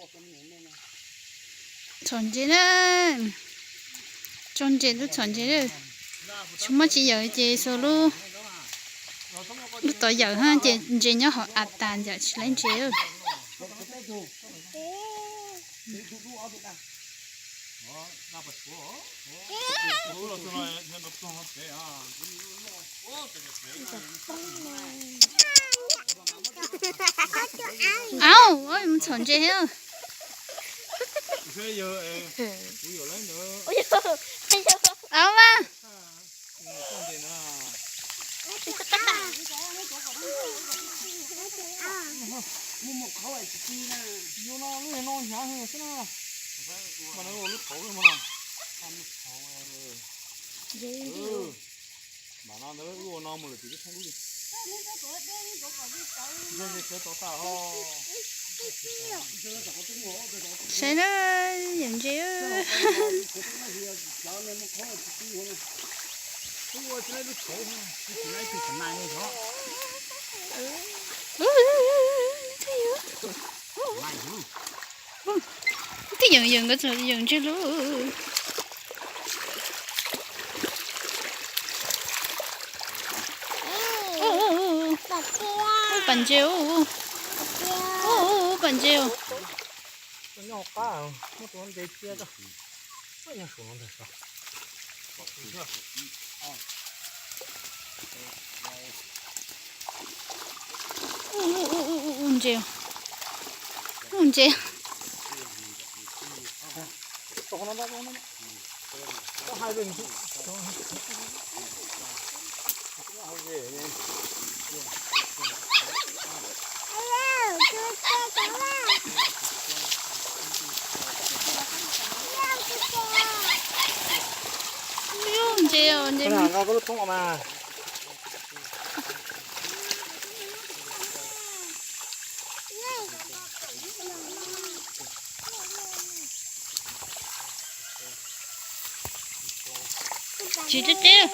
Txhom ntses na, txhom ntses, lub txhom ntses na. Tsis muaj tsis yawm ces xuas lub, lub tod yawm ha ces ntses nyob hauv av tas ntawm tsis laib ntses. Au, mus txhom ntses. Au mas. Saib na, yawm ntses. Twb yawm yawm nkawd txawm yawm ntses lawm. Ub, pas ntses, ub, pas ntses. Ntses, ntses. Ntses, ntses. Tsis teb teb.